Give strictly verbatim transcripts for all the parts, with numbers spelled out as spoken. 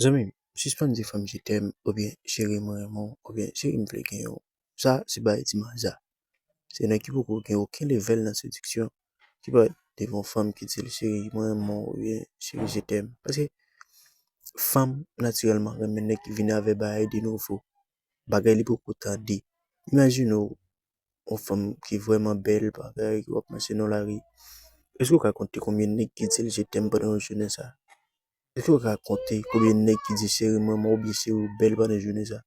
Zanmi m, sispann di fanm je t'aime oubyen cheri mwen renmen w oubyen cheri m vle genyen w. Sa se bagay ti maza. Se nèg ki poko gen okenn level nan sediksyon ki pral devan yon fanm ki di l cheri mwen renmen w oubyen cheri je t'aime. Paske fanm natirèlman renmen nèg ki vini avè bagay de nouvo, bagay li poko tande. Imajine w yon fanm ki vrèman bèl, bagay, w ap mache nan lari. Èske w ka konte konbyen nèg ki di l je t'aime pandan yon jounen sa? Èske w ka konte konbyen nèg ki di cheri mwen renmen w oubyen cheri w bèl pandan jounen sa?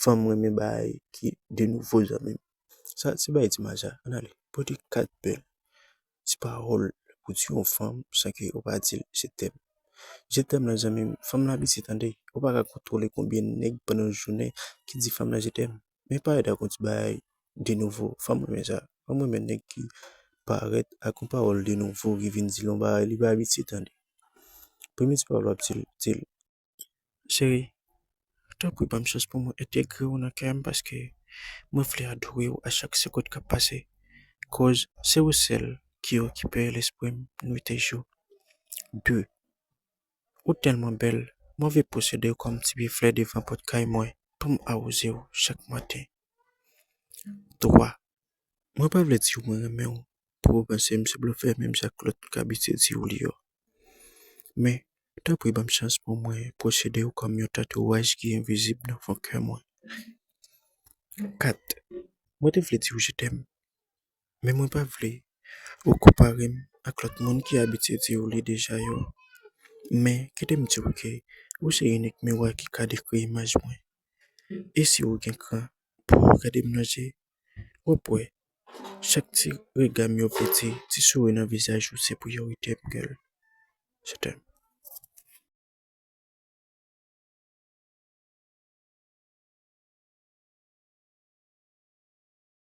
Fanm renmen bagay ki de nouvo, zanmi m. Sa se bagay ti maza. Ann ale pote kat bèl ti pawòl pou di yon fanm san ke w pa di l je t'aime. Je t'aime la, zanmi m, fanm nan abitye tande. Ou pa ka kontwole konbyen nèg pandan yon jounen ki di fanm nan je t'aime. Men parèt ak yon ti bagay de nouvo. Fanm renmen sa. Fanm renmen nèg ki parèt ak yon pawòl de nouvo ki vin di l yon bagay li pa abitye tande. Premye ti pawòl w ap di l, di l, cheri, tanpri ban m chans pou mwen entegre w nan kè m paske mwen vle adore w a chak segonn k ap pase. Koz se ou sèl ki okipe lespri m nwit e jou. De, ou tèlman bèl, mwen vle posede w kòm ti pye flè devan pòt kay mwen pou m awoze w chak maten. Twa, mwen pa vle di w mwen renmen w pou w panse m se blofè menm jan ak lòt k abitye di w li yo. Men, tanpri ban m chans pou mwen posede w kòm yon tatouaj ki envizib nan fon kè mwen. Kat, mwen te vle di w je t'aime, men mwen pa vle ou konpare m ak lòt moun ki abitye di w li deja yo. Men, kite m di w ke ou se inik miwa ki ka dekri imaj mwen. E si w gen kran pou w gade m nan je, w ap wè chak ti rega m yo vle di ti souri nan vizaj ou se priyorite m, girl. Je t'aime.